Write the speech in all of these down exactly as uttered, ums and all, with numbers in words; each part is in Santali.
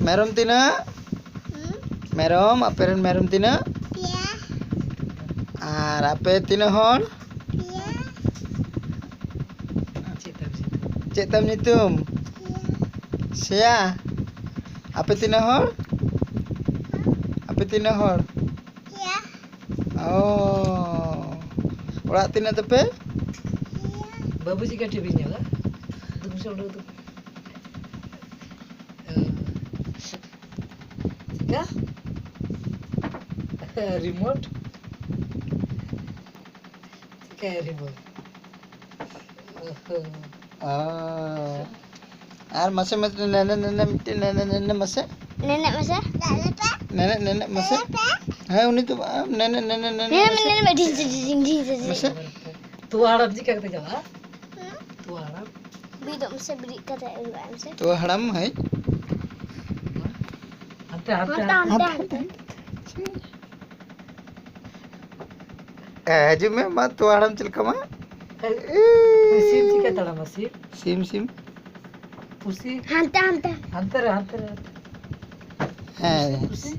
ᱢᱮᱨᱚᱢ ᱛᱤᱱᱟᱹᱜ? ᱦᱩᱸ? ᱢᱮᱨᱚᱢ, ᱟᱯᱮ ᱨᱮᱱ ᱢᱮᱨᱚᱢ ᱛᱤᱱᱟᱹᱜ? ᱯᱮᱭᱟ᱾ ᱟᱨ ᱟᱯᱮ ᱛᱤᱱᱟᱹᱜ ᱦᱚᱲ? ᱯᱮᱭᱟ᱾ ᱪᱮᱫ ᱛᱟᱢ ᱧᱩᱛᱩᱢ? ᱪᱮᱫ ᱛᱟᱢ ᱧᱩᱛᱩᱢ? ᱯᱮᱭᱟ᱾ ᱥᱮᱭᱟ᱾ ᱟᱯᱮ ᱛᱤᱱᱟᱹᱜ ᱦᱚᱲ? ᱟᱯᱮ ᱛᱤᱱᱟᱹᱜ ᱦᱚᱲ? ᱯᱮᱭᱟ᱾ ᱚ, ᱚᱲᱟᱜ ᱛᱤᱱᱟᱹᱜ ᱛᱟᱯᱮ? ᱯᱮᱭᱟ᱾ ᱵᱟᱹᱵᱩ ᱪᱤᱠᱟ ᱴᱤᱵᱷᱤ ᱧᱮᱞᱟ? ᱫᱩ ᱵᱚᱪᱷᱚᱨ ᱩᱰᱩᱠ ᱫᱚ᱾ ᱪᱤᱠᱟ? ᱨᱤᱢᱳᱴ? ᱪᱤᱠᱟᱹᱭᱟ ᱨᱤᱢᱳᱴ? ᱚᱦᱚ᱾ ᱚ᱾ ᱟᱨ ᱢᱟᱥᱮ, ᱢᱟᱥᱮ, ᱱᱮᱱᱮ, ᱱᱮᱱᱮ, ᱢᱤᱫᱴᱮᱱ ᱱᱮᱱᱮ, ᱱᱮᱱᱮ, ᱢᱟᱥᱮ᱾ ᱱᱮᱱᱮ ᱢᱟᱥᱮ᱾ ᱱᱮᱱᱮ, ᱱᱮᱱᱮ, ᱢᱟᱥᱮ᱾ ᱦᱮᱸ, ᱩᱱᱤ ᱫᱚ ᱵᱟᱝ, ᱱᱮᱱᱮ, ᱱᱮᱱᱮ, ᱱᱮᱱᱮ, ᱱᱮᱱᱮ, ᱢᱟᱥᱮ᱾ ᱱᱮᱱᱮ, ᱰᱷᱤᱝ, ᱰᱷᱤᱝ, ᱰᱷᱤᱝ, ᱰᱷᱤᱝ, ᱰᱷᱤᱝ᱾ ᱢᱟᱥᱮ᱾ ᱛᱚᱣᱟ ᱦᱟᱲᱟᱢ ᱪᱤᱠᱟ ᱠᱟᱛᱮ ᱪᱟᱞᱟᱜᱼᱟ? ᱛᱚᱣᱟ ᱦᱟᱲᱟᱢ᱾ ᱵᱤᱫᱚᱜ ᱢᱮᱥᱮ, ᱵᱮᱨᱮᱫ ᱠᱟᱛᱮ ᱩᱭᱩᱜ ᱟᱭ ᱢᱮᱥᱮ᱾ ᱛᱚᱣᱟ ᱦᱟᱲᱟᱢ, ᱦᱮᱸ᱾ ᱦᱟᱱᱛᱮ, ᱦᱟᱱᱛᱮ, ᱦᱟᱱᱛᱮ, ᱦᱟᱱᱛᱮ, ᱦᱟᱱᱛᱮ, ᱦᱟᱱᱛᱮ᱾ ᱦᱟᱱᱛᱮ᱾ ᱮ, ᱦᱤᱡᱩᱜ ᱢᱮ, ᱢᱟ, ᱛᱚᱣᱟ ᱦᱟᱲᱟᱢ ᱪᱮᱫ ᱞᱮᱠᱟ, ᱢᱟ? ᱮ, ᱮ᱾ ᱥᱤᱢ ᱪᱤᱠᱟ ᱛᱟᱲᱟᱢᱟ, ᱥᱤᱢ? ᱥᱤᱢ, ᱥᱤᱢ᱾ ᱯᱩᱥᱤ? ᱦᱟᱱᱛᱮ, ᱦᱟᱱᱛᱮ᱾ ᱦᱟᱱᱛᱮ ᱨᱮ, ᱦᱟᱱᱛᱮ ᱨᱮ, ᱦᱟᱱᱛᱮ᱾ ᱦᱮᱸ᱾ ᱯᱩᱥᱤ,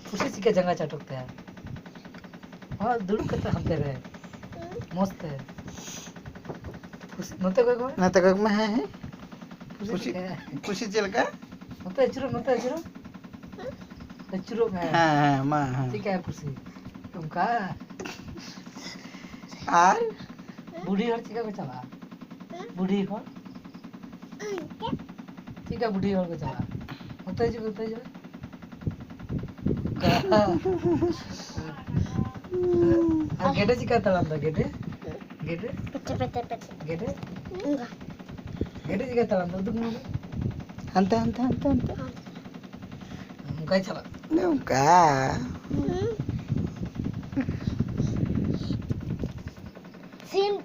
ᱯᱩᱥᱤ ᱪᱤᱠᱟ ᱡᱟᱸᱜᱟ ᱪᱟᱴᱚᱠ ᱛᱟᱭᱟ? ᱦᱚᱸ, ᱫᱩᱲᱩᱵ ᱠᱟᱛᱮ ᱦᱟᱱᱛᱮ ᱨᱮ᱾ ᱢᱚᱡᱽ ᱛᱮ᱾ ᱯᱩᱥᱤ, ᱱᱚᱛᱮ ᱠᱚᱭᱚᱜ ᱢᱮ᱾ ᱱᱚᱛᱮ ᱠᱚᱭᱚᱜ ᱢᱮ, ᱦᱮᱸ, ᱦᱮᱸ᱾ ᱯᱩᱥᱤ ᱯᱩᱥᱤ, ᱪᱤᱠᱟ? ᱯᱩᱥᱤ ᱪᱮᱫ ᱞᱮᱠᱟ? ᱱᱚᱛᱮ ᱟᱹᱪᱩᱨᱚᱜ, ᱱᱚᱛᱮ ᱟᱹᱪᱩᱨᱚᱜ᱾ ᱟᱹᱪᱩᱨᱚᱜ ᱢᱮ᱾ ᱦᱮᱸ, ᱦᱮᱸ, ᱢᱟ, ᱦᱮᱸ᱾ ᱪᱤᱠᱟᱹᱭᱟ ᱯᱩᱥᱤ? ᱚᱱᱠᱟ᱾ ᱟᱨ? ᱵᱩᱰᱷᱤ ᱦᱚᱲ ᱪᱤᱠᱟ ᱠᱚ ᱪᱟᱞᱟᱜᱼᱟ? ᱵᱩᱰᱷᱤ ᱦᱚᱲ? ᱪᱤᱠᱟ ᱵᱩᱰᱷᱤ ᱦᱚᱲ ᱠᱚ ᱪᱟᱞᱟᱜᱼᱟ? ᱱᱚᱛᱮ ᱦᱤᱡᱩᱜ ᱢᱮ, ᱱᱚᱛᱮ ᱦᱤᱡᱩᱜ ᱢᱮ᱾ ᱚᱱᱠᱟ᱾ ᱟᱨ ᱜᱮᱰᱮ ᱪᱤᱠᱟ ᱛᱟᱲᱟᱢ ᱫᱟ, ᱜᱮᱰᱮ? ᱜᱮᱰᱮ? ᱯᱮᱪᱮ, ᱯᱮᱪᱮ, ᱯᱮᱪᱮ᱾ ᱜᱮᱰᱮ? ᱚᱱᱠᱟ᱾ ᱜᱮᱰᱮ ᱪᱤᱠᱟ ᱛᱟᱲᱟᱢ ᱫᱟ? ᱩᱫᱩᱜ ᱢᱮ᱾ ᱦᱟᱱᱛᱮ, ᱦᱟᱱᱛᱮ, ᱦᱟᱱᱛᱮ, ᱦᱟᱱᱛᱮ᱾ ᱚᱱᱠᱟᱭ ᱪᱟᱞᱟᱜ᱾ ᱚᱱᱮ ᱚᱱᱠᱟ᱾ ᱥᱤᱢ